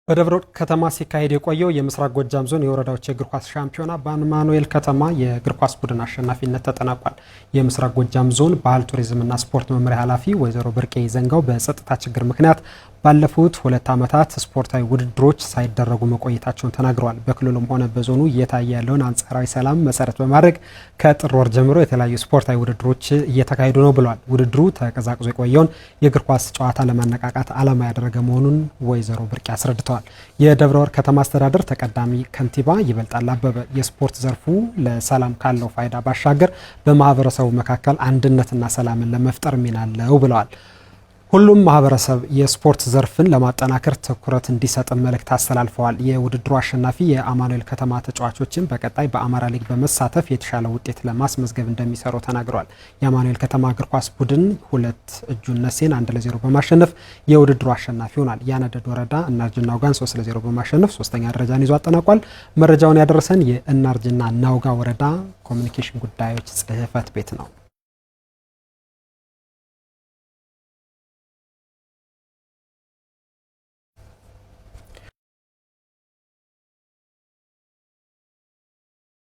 በደብረ ወርቅ ከተማ ሲካሄድ የቆየው የምስራቅ ጎጃም ዞን የወረዳዎች የእግር ኳስ ሻምፒዮና በአማኑኤል ከተማ የእግር ኳስ ቡድን አሸናፊነት ተጠናቋል። የምስራቅ ጎጃም ዞን ባህል ቱሪዝምና ስፖርት መምሪያ ኃላፊ ወይዘሮ ብርቄ ዘንጋው በጸጥታ ችግር ምክንያት ባለፉት 2 ዓመታት ስፖርታዊ ውድድሮች ሳይደረጉ መቆየታቸውን ተናግረዋል። በክልሉም ሆነ በዞኑ እየታየ ያለውን አንጻራዊ ሰላም መሰረት በማድረግ ከጥር ወር ጀምሮ የተለያዩ ስፖርታዊ ውድድሮች እየተካሄዱ ነው ብለዋል። ውድድሩ ተቀዛቅዞ የቆየውን የእግር ኳስ ጨዋታ ለማነቃቃት ዓላማ ያደረገ መሆኑን ወይዘሮ ብርቄ አስረድተዋል። የደብረ ወርቅ ከተማ አስተዳደር ተቀዳሚ ከንቲባ ይበልጣል አበበ የስፖርት ዘርፉ ለሰላም ካለው ፋይዳ ባሻገር በማህበረሰቡ መካከል አንድነትና ሰላምን ለመፍጠር ሚና አለው ብለዋል። ሁሉም ማህበረሰብ የስፖርት ዘርፍን ለማጠናከር ትኩረት እንዲሰጥ መልእክት አስተላልፈዋል። የውድድሩ አሸናፊ የአማኑኤል ከተማ ተጫዋቾችን በቀጣይ በአማራ ሊግ በመሳተፍ የተሻለ ውጤት ለማስመዝገብ እንደሚሰሩ ተናግረዋል። የአማኑኤል ከተማ እግር ኳስ ቡድን ሁለት እጁን ነሴን 1-0 በማሸነፍ የውድድሩ አሸናፊ ሆኗል። ያነደድ ወረዳ እናርጅ እናውጋን 3-0 በማሸነፍ ሶስተኛ ደረጃን ይዞ አጠናቋል። መረጃውን ያደረሰን የእናርጅና እናውጋ ወረዳ ኮሚኒኬሽን ጉዳዮች ጽህፈት ቤት ነው።